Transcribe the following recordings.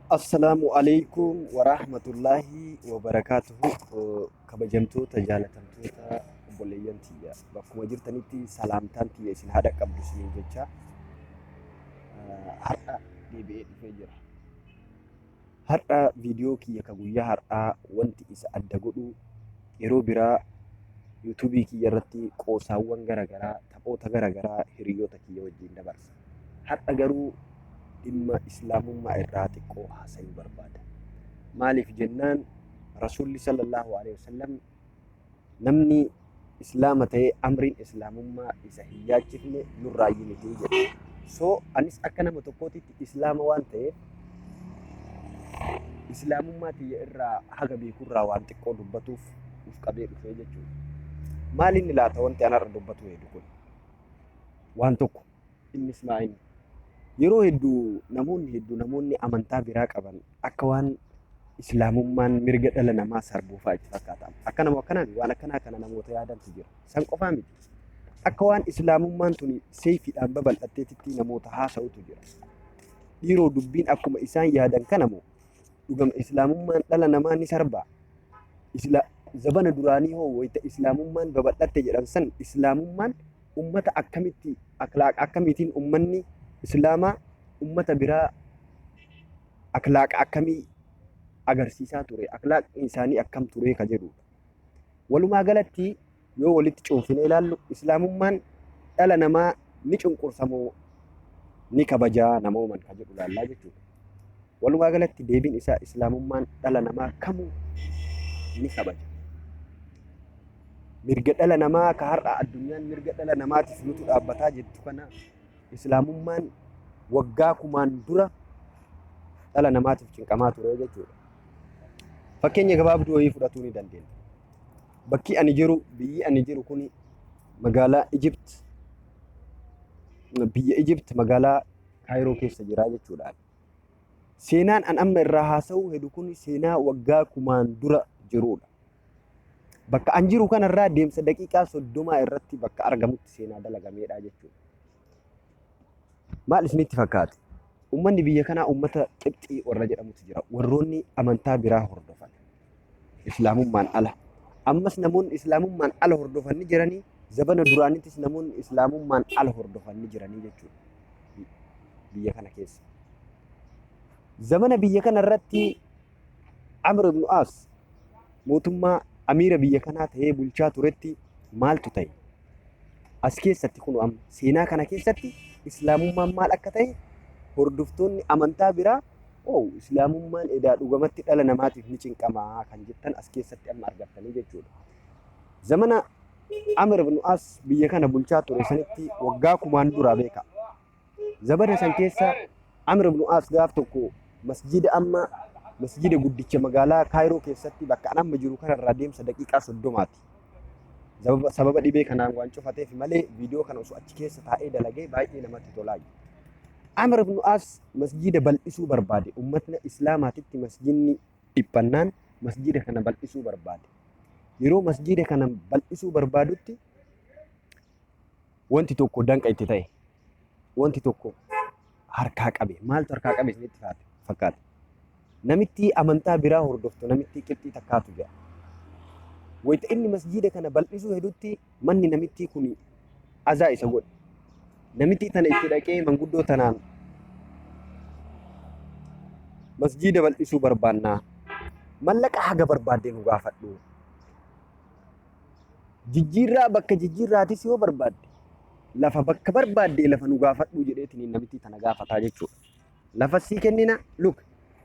Assalaamu alaikum warahmatullaahi wabarakaatuhu. Kabajamtoota jaalatamtoota obboleeyyan tiyya, bakkuma jirtanitti salaamtaan tiyya isin haadha qabdu isiniin jecha har'a deebi'ee dhufee jira. Har'a viidiyoo kiyya ka guyyaa har'aa wanti isa adda godhu, yeroo biraa yuutuubii kiyya irratti qoosaawwan garaagaraa, taphoota garaagaraa hiriyoota kiyya wajjin dabarsa. Har'a garuu dhimma islaamummaa irraa xiqqoo haasayuu barbaada. Maaliif jennaan, Rasuulli sallallahu alaihi wasallam namni islaama ta'ee amriin islaamummaa isa hin yaachifne nurraayyii miti jedhe. So anis akka nama tokkootitti islaama waan ta'eef, islaamummaa tiyya irraa haga beekurraa waan xiqqoo dubbatuuf uf qabee dhufee jechuudha. Maal inni laata wanti an har'a dubbatu hedu kun? Waan tokko, innis maa inni? Yeroo hedduu namoonni hedduu, namoonni amantaa biraa qaban, akka waan islaamummaan mirga dhala namaa sarbuu fa'aa itti fakkaata. Akka nama akkanaan waan akkanaa kana namoota yaadantu jira. San qofaa miti. Akka waan islaamummaan tuni seefiidhaan babal'atteetitti namoota haasa'utu jira. Dhiiroo, dubbiin akkuma isaan yaadan kana moo dhugama islaamummaan dhala namaa ni sarbaa? Zabana duraanii hoo, wayita islaamummaan babal'atte jedhan san, islaamummaan ummata akkamitti, akhlaaqa akkamiitiin, ummanni islaamaa ummata biraa akhlaaqa akkamii agarsiisaa ture, akhlaaqni isaanii akkam ture ka jedhudha. Walumaa galatti yoo walitti cuunfine ilaallu, islaamummaan dhala namaa ni cunqursa moo ni kabajaa namooman ka jedhu ilaallaa jechuudha. Walumaa galatti deebiin isaa islaamummaan dhala namaa kamuu ni kabaja. Mirga dhala namaa ka har'a addunyaan mirga dhala namaatiif nutu dhaabbataa jettu kana, islaamummaan waggaa kumaan dura dhala namaatiif cinqamaa ture jechuudha. Fakkeenya gabaabduu wayii fudhatuu ni dandeenya. Bakki ani jiru, biyyi ani jiru kuni magaalaa Ijipt, biyya Ijipt magaalaa Kaayiroo keessa jira jechuudha. Seenaan an amma irraa haasa'uu hedu kun seenaa waggaa kumaan dura jirudha. Bakka an jiru kanarraa deemsa daqiiqaa 30 irratti bakka argamutti seenaa dalagameedha jechuudha. Maal isinitti fakkaate? Uummanni biyya kanaa uummata Qibxii warra jedhamutu jira. Warroonni amantaa biraa hordofan. Islaamummaan ala. Ammas namoonni islaamummaan ala hordofan ni jiranii. Zabana duraanittis namoonni islaamummaan ala hordofan ni jiranii jechuudha. Biyya kana keessa. Zamana biyya kana irratti Amr ibn As mootummaa amiira biyya kanaa ta'ee bulchaa turetti maaltu ta'e? As keessatti kun amma seenaa kana keessatti islaamummaan maal akka ta'e, hordoftoonni amantaa biraa oo islaamummaan edaa dhugamatti dhala namaatiif ni cinqamaa kan jettan as keessatti amma argattanii jechuudha. Zamana Amr ibn As biyya kana bulchaa ture sanitti, waggaa kumaan duraa beeka. Zabana san keessa Amr ibn As gaaf tokko masjida, amma masjida guddicha magaalaa Kaayiroo keessatti bakka an amma jiru kanarraa deemsa daqiiqaa 30ti. Sababa dhibee kanaan waan cufateef malee viidiyoo kana osoo achi keessa taa'ee dalagee baay'ee namatti tolaa. Amr ibn As masjida bal'isuu barbaade. Uummatni Islaamaatitti masjidni dhiphannaan masjida kana bal'isuu barbaade. Yeroo masjida kana bal'isuu barbaadutti wanti tokko danqa itti ta'e. Wanti tokko harkaa qabe. Maaltu harkaa qabe isinitti fakkaate? Namitti amantaa biraa hordoftu, namitti Qibxii takkaatu jira. Wayita inni masjiida kana bal'isuu hedutti manni namittii kun azaa isa godhe. Namittii tana itti dhaqee, manguddoo tanaan masjiida bal'isuu barbaannaa. Mallaqa haga barbaadde nu gaafadhu. Jijjiirraa, bakka jijjiirraatis yoo barbaadde, lafa bakka barbaadde lafa nu gaafadhu jedheetiin namittii tana gaafataa jechuudha. Lafas sii kennina, look,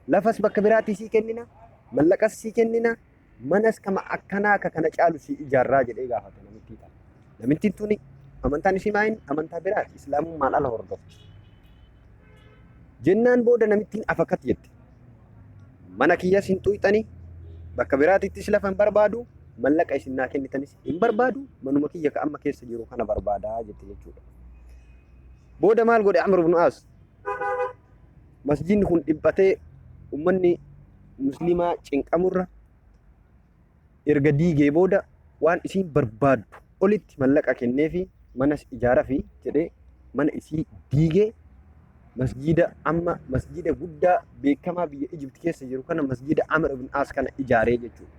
lafas bakka biraatti sii kennina, mallaqas sii kennina, manas kama akkanaa akka kana caalu sii ijaarraa jedhee gaafate namittii tana. Namittiin tuni amantaan ishii maayin amantaa biraati, islaamummaan ala hordofti. Jennaan booda namittiin afakat jette. Mana kiyyas hin xuyxani, bakka biraatittis lafa hin barbaadu, mallaqa isin naa kennitanis hin barbaadu, manuma kiyya ka amma keessa jiru kana barbaadaa jette jechuudha. Booda maal godhe Amr ibn As? Masjidni kun dhiphatee uummanni musliimaa cinqamurra erga diigee booda, waan isiin barbaaddu olitti mallaqa kenneefi, manas ijaarafi jedhee mana isii diigee. Masjiida amma masjiida guddaa beekamaa biyya Ijipti keessa jiru kana, masjiida Amr ibn As kana ijaaree jechuudha.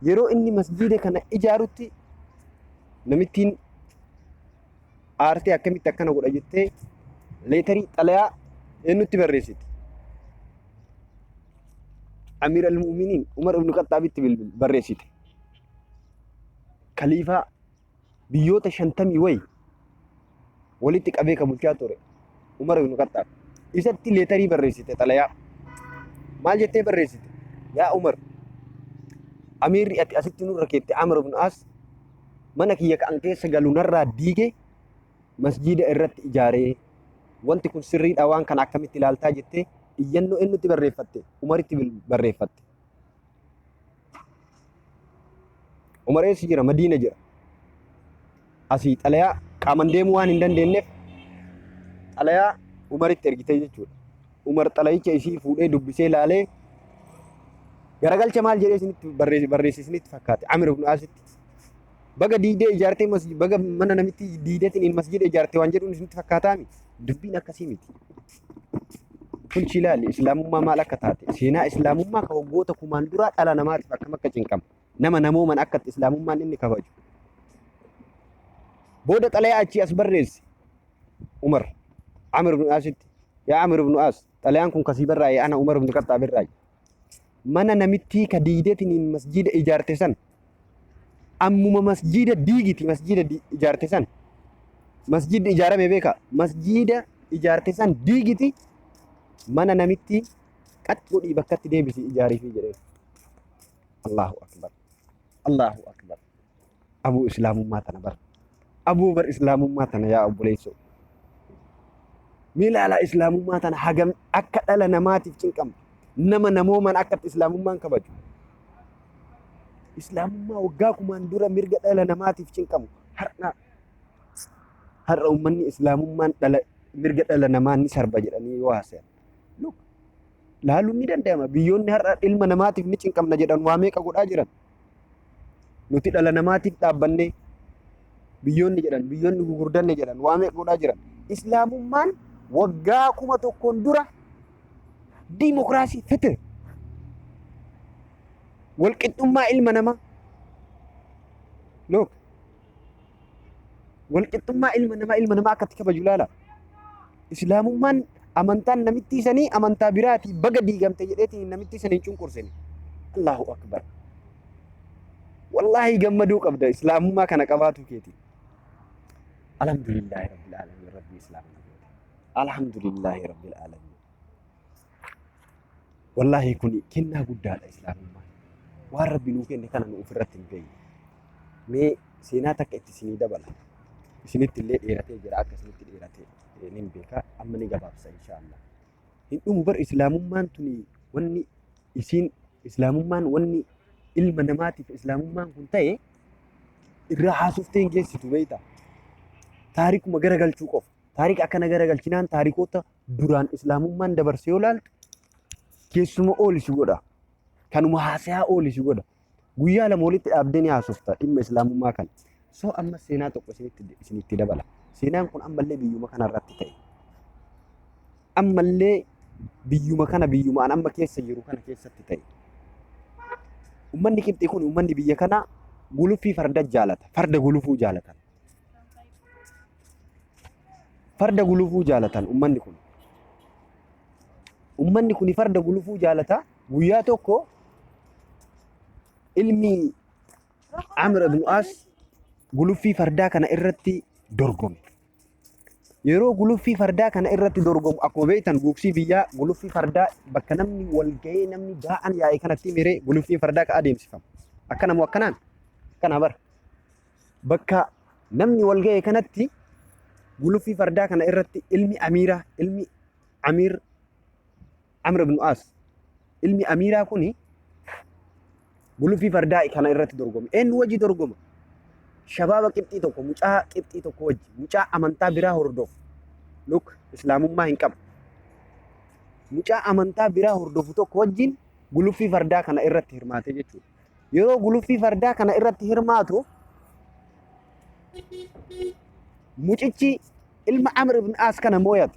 Yeroo inni masjiida kana ijaarutti namittiin aartee akkamitti akkana godha jettee letterii, xalayaa eenyutti barreessiti? Amiir al-Mu'miniin Umar ibn Khaxxaabitti barreessite. Kaliifaa biyyoota 50 wayi walitti qabee kan bulchaa ture Umar ibn Khaxxaab. Isatti letterii barreessite, xalayaa. Maal jettee barreessite? "Yaa Umar, amiirri ati asitti nurra keette Amr ibn As mana kiyya kan keessa galu narraa diige, masjiida irratti ijaaree, wanti kun sirriidha, waan kana akkamitti ilaaltaa?" jettee iyyannoo eenyutti barreeffatte? Umaritti barreeffatte. Umar eessa jira? Madiina jira. Asii xalayaa qaaman deemuu waan hin dandeenyeef xalayaa Umaritti ergite jechuudha. Umar xalayicha isii fuudhee dubbisee laalee garagalcha maal jedhee isinitti barreesse isinitti fakkaate Amir ibn Asitti? Baga diidee ijaartee masjid, baga mana namitti diideetiin masjida ijaarte waan jedhuun isinitti fakkaataami? Dubbiin akkasii miti. Tolchi ilaali islaamummaa maal akka taate, seenaa islaamummaa ka waggoota kumaan duraa dhala namaatiif akkam akka cinqamu, nama namooman akka itti islaamummaan inni kabaju. Booda xalayaa achii as barreesse Umar Amir ibn Asitti. "Yaa Amir ibn As, xalayaan kun kasii barraa'e ana Umar ibn Khattaab irraayi. Mana namittii ka diideetiin masjida ijaarte san ammuma masjida diigiti, masjida ijaarte san, masjidni ijaarame beeka, masjida ijaarte san diigiti, mana namittii qax godhii bakkatti deebisi ijaariifii" jedheen. Allahu akbar. Allahu akbar. Abuu islaamummaa tana bar. Abuu bar islaamummaa tana, yaa obboleessoo. Miilaalaa islaamummaa tana hagam akka dhala namaatiif cinqamtu. Nama namooman akka itti islaamummaan kabaju. Islaamummaa waggaa kumaan dura mirga dhala namaatiif cinqamu. Har'a uummanni islaamummaan dhala mirga dhala namaa ni sarba jedhanii yoo haasayan. Look, laaluun ni danda'ama. Biyyoonni har'a ilma namaatiif ni cinqamna jedhan waa meeqa godhaa jiran. Nuti dhala namaatiif dhaabbannee biyyoonni jedhan, biyyoonni gugurdanne jedhan waa meeqa godhaa jiran. Islaamummaan waggaa 1000n dura diimokiraasii, fite, walqixxummaa ilma namaa. Look, walqixxummaa ilma namaa akkatti kabaju ilaala. Islaamummaan amantaan namittii sanii amantaa biraatii baga diigamte jedheetiin namittii sanii hin cunqursine. Allahu akbar. Wallaahi gammaduu qabda islaamummaa kana qabaatu keeti. Alhamdulillahi rabbil alamin, rabbi islaama na goote. Alhamdulillahi rabbil alamin. Wallaahi kun kennaa guddaadha islaamummaan. Waan rabbi nuu kenne kana nu ofirratti hin beekne. Mee seenaa takka itti isinii dabala. Isinitti illee dheeratee jira, akka isinitti dheerate nin beeka, amma ni gabaabsa inshaallah. Hin dhumu bar islaamummaan tuni. Wanni isiin islaamummaan, wanni ilma namaatiif islaamummaan kun ta'e irraa haasoftee hin geessitu, beektaa. Taarikuma garagalchuu qofa. Taarika akkana garagalchinaan taarikoota duraan islaamummaan dabarse yoo ilaaltu keessuma oolisi godha. Kanuma haasayaa oolisi godha. Guyyaa 2 walitti dhaabdee ni haasofta dhimma islaamummaa kana. So amma seenaa tokko isinitti dabala. Seenaan kun ammallee biyyuma kana irratti ta'e. Ammallee biyyuma kana, biyyuma an amma keessa jiru kana keessatti ta'e. Uummanni Qibxii kun, uummanni biyya kanaa guluffii farda jaalata. Farda gulufuu jaalatan. Farda gulufuu jaalatan uummanni kun. Uummanni kun farda gulufuu jaalata. Guyyaa tokko ilmi Amr ibn As guluffii fardaa kana irratti dorgome. Yeroo guluffii fardaa kana irratti dorgomu, akkuma beektan gugsii biyyaa guluffii fardaa bakka namni wal ga'ee namni gaa'an yaa'e kanatti miree guluffii fardaa ka adeemsifamu. Akkana moo akkanaan? Akkana bara. Bakka namni wal ga'e kanatti guluffii fardaa kana irratti ilmi amiiraa, ilmi amiir Amr ibn As, ilmi amiiraa kuni guluffii fardaa kana irratti dorgome. Eenyu wajji dorgoma? Shabaaba qibxii tokko, mucaa qibxii tokko wajji, mucaa amantaa biraa hordofu. Look, islaamummaa hin qabu. Mucaa amantaa biraa hordofu tokko wajjin guluffii fardaa kana irratti hirmaate jechuudha. Yeroo guluffii fardaa kana irratti hirmaatu mucichi Ilma Amr ibn Aas kana mooyate.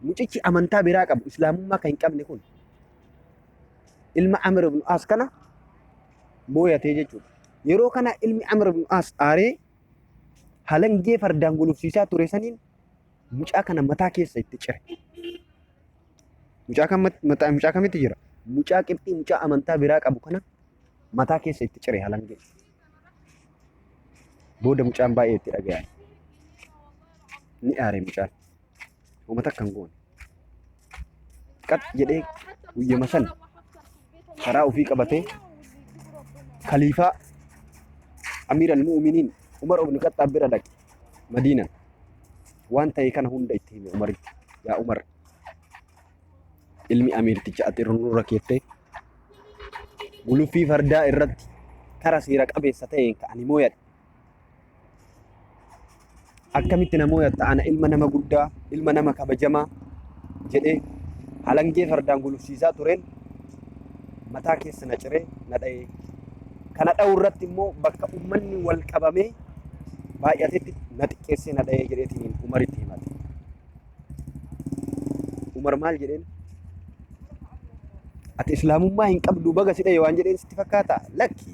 Mucichi amantaa biraa qabu, Islaamummaa kan hin qabne kun. Ilma Amr ibn Aas kana mooyatee jechuudha. Yeroo kana ilmi Amr ibn Aas aaree halangee fardaan gulufsiisaa ture saniin mucaa kana mataa keessa itti cire. Mucaa kan mataa mucaa kamitti jira? Mucaa qibxii mucaa amantaa biraa qabu kana mataa keessa itti cire halangee. Booda mucaan baay'ee itti dhaga'ame. Ni aare mucaan. Homa takka hin goone. Qax jedhee guyyama san karaa ofii qabatee kaliifaa Amiir al-Mu'miniin Umar ibn Khaxxaab bira dhaqe Madiina. Waan ta'e kana hunda itti hime Umaritti. Yaa Umar, ilmi amiirticha ati nurra keettee guluffii fardaa irratti kara seera qabeessa ta'een ka ani mooyadhe. Akkamitti na mooyatta ana ilma nama guddaa, ilma nama kabajamaa jedhee halangee fardaan gulufsiisaa tureen mataa keessa na ciree na dha'ee. Kana dha'u irratti immoo bakka ummanni wal qabamee baay'atetti na xiqqeessee na dha'ee jedheetiin Umaritti himate. Umar maal jedheen? Ati islaamummaa hin qabdu baga si dhaye waan jedheen sitti fakkaata? Lakki.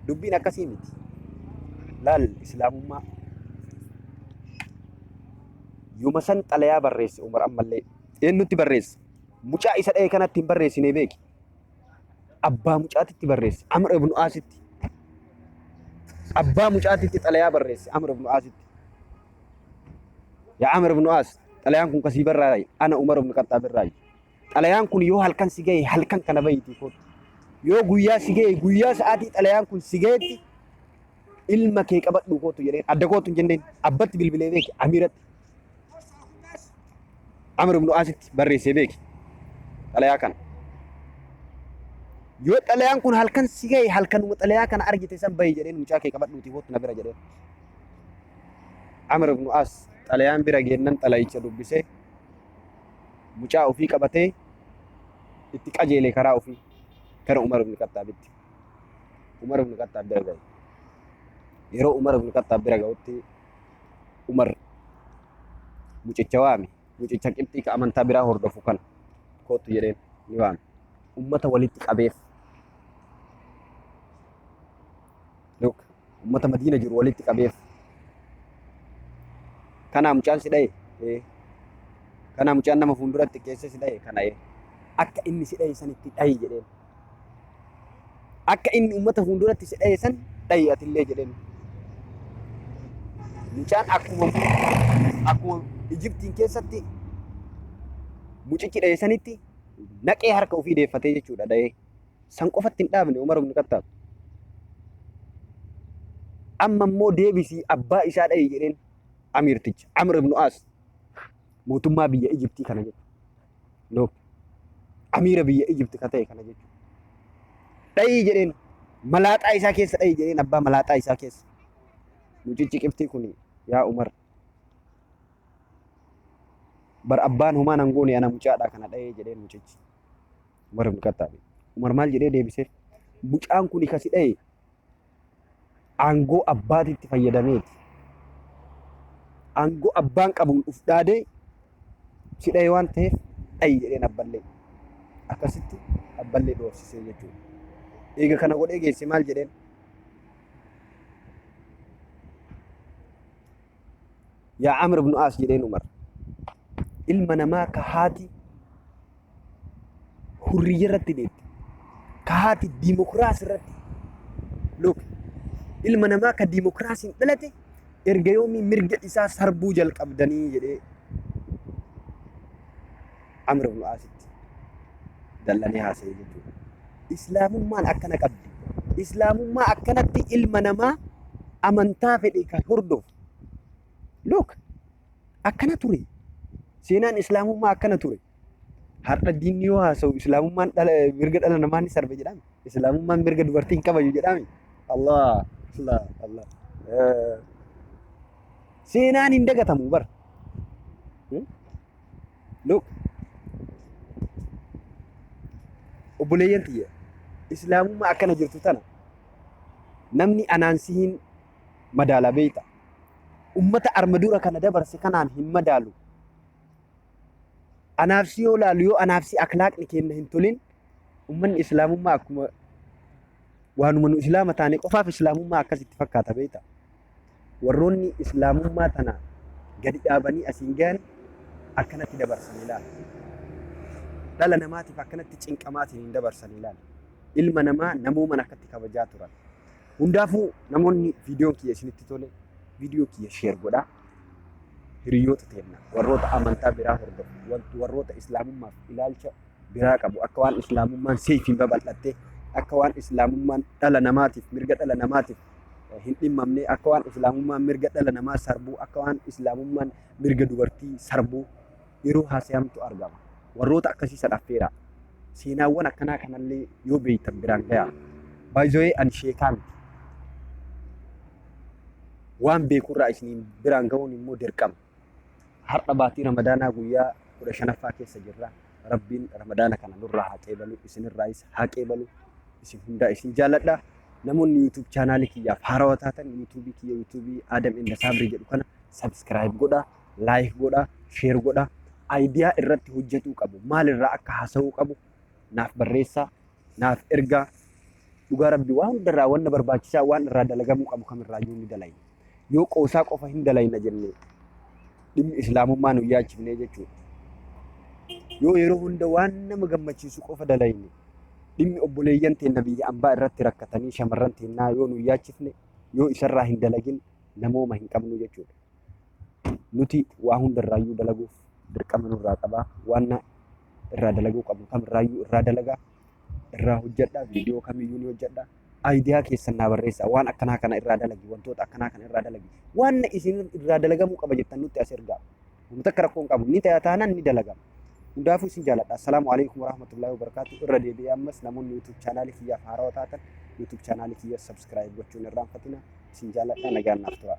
Dubbiin akkasii miti. Laal islaamummaa. Yuma san xalayaa barreesse Umar ammallee. Eenyutti barreesse? Mucaa isa dhaye kanatti hin barreessine beeki. Abbaa mucaatitti barreesse. Amr ibn Aasitti. Abbaa mucaatitti xalayaa barreesse Amr ibn Aasitti. Yaa Amr ibn Aas, xalayaan kun kasii barraayi. Ana Umar ibn Khaxxaab irraayi. Xalayaan kun yoo halkan si gahe halkan kana bahiitii kootu. Yoo guyyaa si gahe guyyaa sa'aatii xalayaan kun si gahetti ilma kee qabadhu kootu jedheen adda kootu hin jenneen abbatti bilbilee beeki amiiratti. Amr ibn Aasitti barreessee beeki xalayaa kana. Yoo xalayaan kun halkan si gahe halkanuma xalayaa kana argite san bahi jedheen mucaa kee qabadhuutii kootu na bira jedheen. Amr ibn As xalayaan bira geennan xalayicha dubbisee mucaa ofii qabatee itti qajeele karaa ofii gara Umar ibn Khaxxaabitti. Umar ibn Khaxxaab bira ga'e. Yeroo Umar ibn Khaxxaab bira ga'utti Umar mucicha waame. Mucicha qibxii ka amantaa biraa hordofu kana kootu jedheen ni waame. Ummata walitti qabeef. Look, ummata Madiina jiru walitti qabeef. Kanaa mucaan si dhaye? Ee. Kanaa mucaan nama fuulduratti keessa si dhaye? Kana ee. Akka inni si dhaye sanitti dhayi jedheen. Akka inni ummata fuulduratti si dhaye san dhayi atillee jedheen. Mucaan akkuma Ijiptiin keessatti mucichi dhaye sanitti naqee harka ofii deeffatee jechuudha dhayee. San qofatti hin dhaabne Umar ibn Khattaab. Amma immoo deebisii abbaa isaa dha'i jedheen amiirticha Amr ibn As mootummaa biyya Ijiptii kana jechuudha. No. Amiira biyya Ijipti ka ta'e kana jechuudha. Dha'ii jedheen malaaxaa isaa keessa dha'i jedheen abbaa malaaxaa isaa keessa. Mucichi qibxii kun yaa Umar bar abbaan homaa nan goone ana mucaadhaa kana dha'ee jedheen mucichi. Umar ibn Khaxxaabi. Umar maal jedhee deebiseef? Mucaan kun kasi dhaye aangoo abbaatitti fayyadameeti. Aangoo abbaan qabuun uf dhaadee si dhaye waan ta'eef dhayi jedheen abballee. Akkasitti abballee dhoofsisee jechuudha. Eega kana godhee geesse maal jedheen? Yaa Amr ibn Aas jedheen Umar. Ilma namaa ka haati hurriyya irratti deette. Ka haati diimokiraasii irratti. Look, ilma namaa ka diimokiraasiin dhalate erga yoomii mirga isaa sarbuu jalqabdanii jedhee Amr ibn Aasitti dallanee haasa'e jechuudha. Islaamummaan akkana qabdi. Islaamummaa akkanatti ilma namaa amantaa fedhe kan hordofu. Look, akkana ture. Seenaan islaamummaa akkana ture. Har'a diinni yoo haasa'u islaamummaan dhala mirga dhala namaa ni sarbe jedhame. Islaamummaan mirga dubartii hin kabaju jedhame. Allah, Allah, Allah. Seenaan hin dagatamu bar. Look. Obboleeyyan tiyya. Islaamummaa akkana jirtu tana namni anaan sihiin madaala beeyta. Ummata arma dura kana dabarse kanaan hin madaalu. Anaaf si yoo laalu, yoo anaaf si akhlaaqni keenna hin tolin, ummanni islaamummaa akkuma waanuma nu islaama taane qofaaf islaamummaa akkasitti fakkaata, beekta. Warroonni islaamummaa tana gadi dhaabanii asiin gahan akkanatti dabarsan ilaala. Dhala namaatiif akkanatti cinqamaatiin hin dabarsan ilaala. Ilma namaa namooman akkatti kabajaa turan. Hundaafuu namoonni viidiyoon kiyya isinitti tole, viidiyoo kiyya share godhaa. Hiriyoota teenna warroota amantaa biraa hordofu, warroota islaamummaaf ilaalcha biraa qabu, akka waan islaamummaan seefiin babal'atte, akka waan islaamummaan dhala namaatiif, mirga dhala namaatiif hin dhimmamne, akka waan islaamummaan mirga dhala namaa sarbuu, akka waan islaamummaan mirga dubartii sarbuu yeroo haasayamtu argama. Warroota akkasii san affeera. Seenaawwan akkanaa kanallee yoo beeytan biraan gayaa. Baay'ee ani sheekaa miti. Waan beekurraa isiniin biraan ga'uun immoo dirqama. Har'a baatii Ramadaanaa guyyaa 15ffaa keessa jirra. Rabbiin Ramadaana kana nurraa haa qeebalu, isinirraayis haa qeebalu. Isin hundaa isin jaalladha. Namoonni YouTube chaanaalii kiyyaaf haarawaa taatan, YouTube kiyya, YouTube Adam Inda Sabri jedhu kana subscribe godhaa, like godhaa, share godhaa. Idea irratti hojjetuu qabu, maalirraa akka haasa'uu qabu naaf barreessaa, naaf ergaa. Dhugaa Rabbi, waan hundarraa wanna barbaachisaa, waan irraa dalagamuu qabu kamirraayyuu ni dalayna. Yoo qoosaa qofa hin dalayna jenne, dhimmi islaamummaa nu yaachifnee jechuudha. Yoo yeroo hunda waan nama gammachiisu qofa dalayne, dhimmi obboleeyyan teenna biyya ambaa irratti rakkatanii, shamarran teennaa yoo nu yaachifne, yoo isarraa hin dalagin, namooma hin qabnu jechuudha. Nuti waa hundarraayyuu dalaguuf dirqama nurraa qabaa. Waan irraa dalaguu qabnu kamirraayyuu irraa dalagaa. Irraa hojjedha. Viidiyoo kamiyyuu ni hojjedha. Idea keessan naa barreessaa. Waan akkanaa kana irraa dalagi, wantoota akkanaa kana irraa dalagi. Waan isin irraa dalagamuu qaba jettan nutti as ergaa. Wanta akka rakkoon qabu ni ta'a taanaan ni dalagama. Hundaafuu isin jaaladha. Assalaamu alaikum warahmatullahi wabarakatuh. Irra deebi'ee ammas namoonni YouTube chaanaalii kiyyaaf haarawaa taatan, YouTube chaanaalii kiyya subscribe gochuun irraanfatina. Isin jaaladha, nagaan naaf tura.